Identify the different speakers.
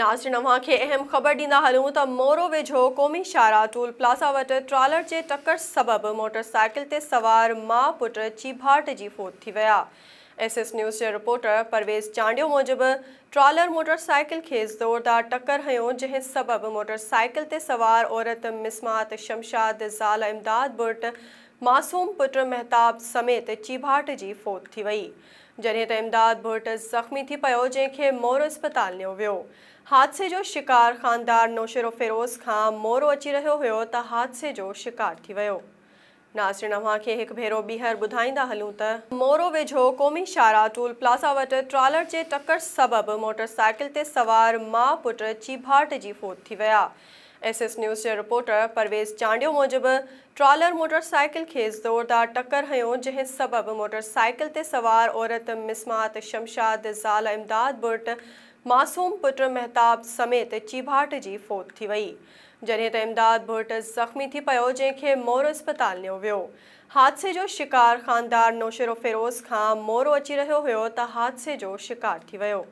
Speaker 1: ناظرين اوهان کي اهم خبر ڏيندا هلون ته مورو ويجهو قومي شاهراهه ٽول پلازا وٽ ٽرالر جي ٽڪر سبب موٽر سائيڪل تي سوار ماء پٽ چيڀاٽجي فوت ٿي ويا. ايس ايس نيوز جي رپورٽر پرويز چانڊيو موجب ٽرالر موٽر سائيڪل کي زوردار ٽڪر هنيو جنهن سبب موٽر سائيڪل تي سوار عورت مسمات شمشاد زال امداد ڀرٽ معصوم پٽ مهتاب سميت چيڀاٽجي فوت ٿي وئي. جڏهن ته امداد ڀرٽ زخمي ٿي پيو جنهن کي مورو اسپتال نيو ويو. حادثي جو شڪار خاندار نوشهروفيروز کان مورو اچي رهيو هيو ته حادثي جو شڪار ٿي ويو. ناظرين اوهان کي هڪ ڀيرو ٻيهر ٻڌائيندا هلون ته. مورو ويجهو قومي شاهراهه ٽول پلازا وٽ ٽرالر جي ٽڪر سبب موٽر سائيڪل تي سوار ماء پٽ چيڀاٽجي فوت ٿي ويا. ايس ايس نيوز جي رپورٽر پرويز چانڊيو موجب ٽرالر موٽر سائيڪل کي زوردار ٽڪر هنيو جنهن سبب موٽر سائيڪل تي سوار عورت مسمات شمشاد زال امداد ڀرٽ معصوم پٽ مهتاب سميت چيڀاٽجي فوت ٿي وئي. جڏهن ته امداد ڀرٽ زخمي ٿي پيو جنهن کي مورو اسپتال نيو ويو. حادثي جو شڪار خاندار نوشهروفيروز کان مورو اچي رهيو هيو ته حادثي جو شڪار ٿي ويو.